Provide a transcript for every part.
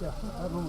야, 너무.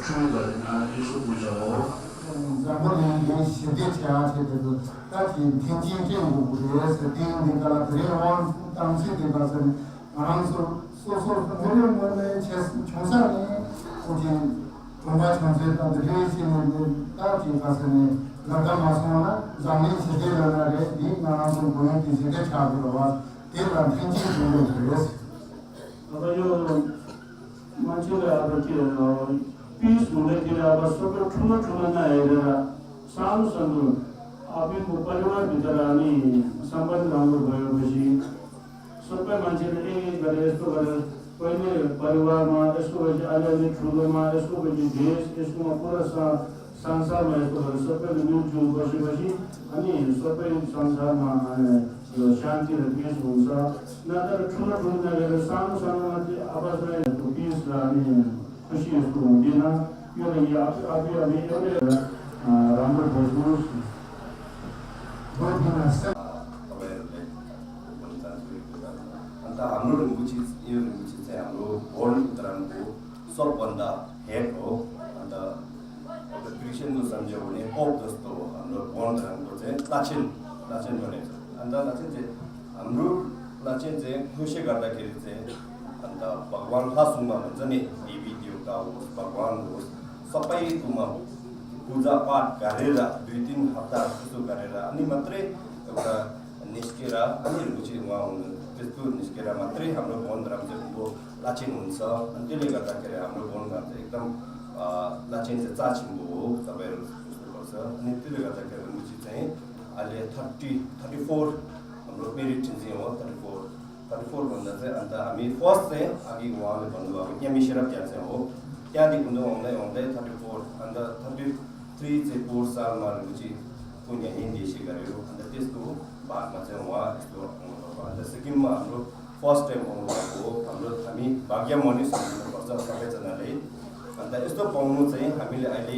出的艺术部轴。然后呢，有些的家就是大体天津政府的是定那个台湾当时的个是，然后说那个我们从上呢，估计中华城市的这些呢，大体个是呢，那个马上呢，咱们现在的那个你那是不用这些的差别的话，这个天津政府的是。अब यो मान्छेले अब के पिस हुँदैतिर अब सबै ठुलो ठुलो नहेरेर सानो सानो आफैको परिवारभित्र हामी सम्बन्ध राम्रो भएपछि सबै मान्छेले गरे यस्तो गरे पहिले परिवारमा यसको पछि अलिअलि ठुलोमा यसको पछि देश यसकोमा पुरा संसारमा यस्तो गरे सबैले मिलजुल बसेपछि अनि सबै संसारमा शान्ति र पिस हुन्छ नत्र ठुलो ठुलो नगरेर सानो सानोमा चाहिँ आवाज रहेको पिस र अनि खुसी यस्तो हुँदैन यो लागि आफै एउटै राम्रो बस्नुहोस् अन्त हाम्रो ढुङ्गुची यो ढुङ्गुची चाहिँ हाम्रो वर्ल्ड उत्तरायणको सबभन्दा हेड हो अन्त अब क्रिस्चियनको सम्झ्यो भने पोप जस्तो हो हाम्रो वर्ल्ड धर्मको चाहिँ लाचेन भनेको अन्त लाचेन चाहिँ हाम्रो लाचेन चाहिँ खुसी गर्दाखेरि चाहिँ अन्त भगवान् फासुङमा भन्छ नि देवी देवता होस् भगवान् होस् सबैकोमा पूजापाठ गरेर 2-3 हप्ता जस्तो गरेर अनि मात्रै एउटा निस्केर अनि ढुङ्गुची उहाँ हुनु त्यस्तो निस्केर मात्रै हाम्रो वनधाम चाहिँ लाचेन हुन्छ अनि त्यसले गर्दाखेरि हाम्रो वनधाम चाहिँ एकदम लाचेन चाहिँ चाचिम्बो हो तपाईँहरू बुझ्नुपर्छ अनि त्यसले गर्दाखेरि ढुङ्गुची चाहिँ अहिले 34 हाम्रो मेरिट चाहिँ हो 34 भन्दा चाहिँ अन्त हामी फर्स्ट चाहिँ अघि उहाँले भन्नुभयो यहाँ मिसेर त्यहाँ चाहिँ हो त्यहाँदेखि आउँदै 34 अन्त 33 चाहिँ 4 सालमा ढुङ्गुची कुन यहाँ हिन्दी गऱ्यो अन्त त्यसको बादमा चाहिँ उहाँ यस्तो अन्त सिक्किममा हाम्रो फर्स्ट टाइम आउनुभएको हो हामी भाग्यमानी सम्झिनुपर्छ सबैजनाले अन्त यस्तो पाउनु चाहिँ हामीले अहिले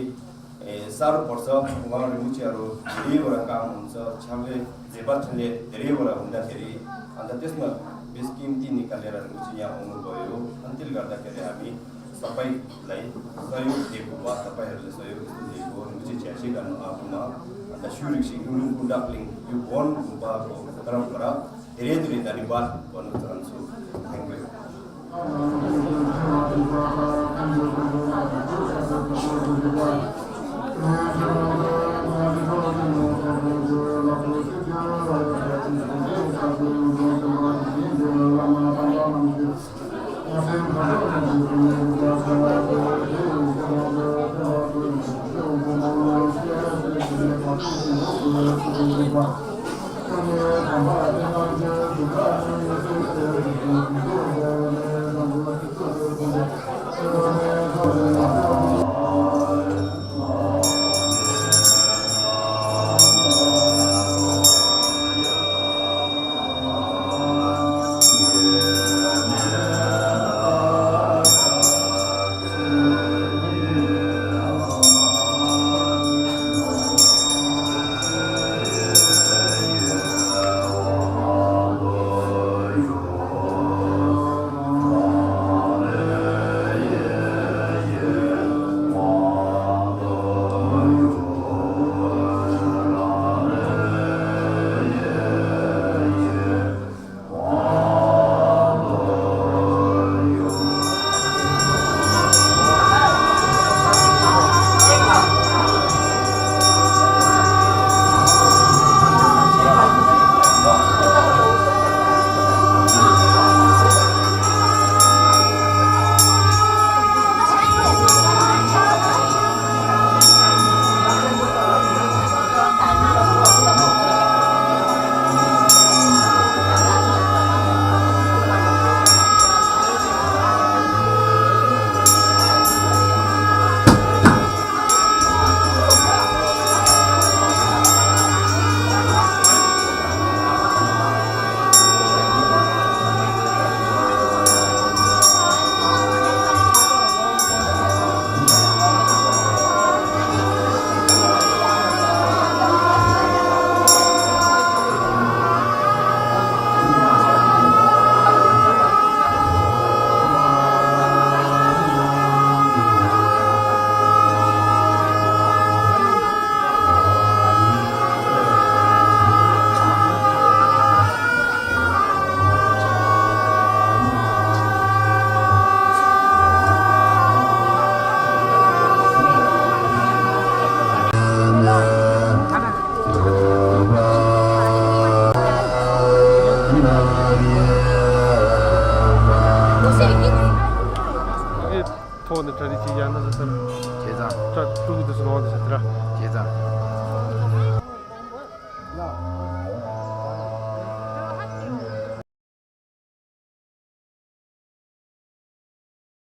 साह्रो पर्छ उहाँहरू ढुङ्गुचीहरू धेरैवटा काम हुन्छ छ्याउले जेबाले धेरैवटा हुँदाखेरि अन्त त्यसमा बेस किम्ती निकालेर ढुङ्गुची यहाँ आउनुभयो अनि त्यसले गर्दाखेरि हामी सबैलाई सहयोग दिएको वा तपाईँहरूले सहयोग दिएको ढुङ्गुची छ्यासी गर्नु आफूमा अन्त सुरक्षी युलुङ कुण्डाक्लिङ यो वन गुम्बाको परम्परा धेरै धन्यवाद भन्न चाहन्छु thank you 토네 tradisi yana da sar 제자 ta tugu da suno da satra 제자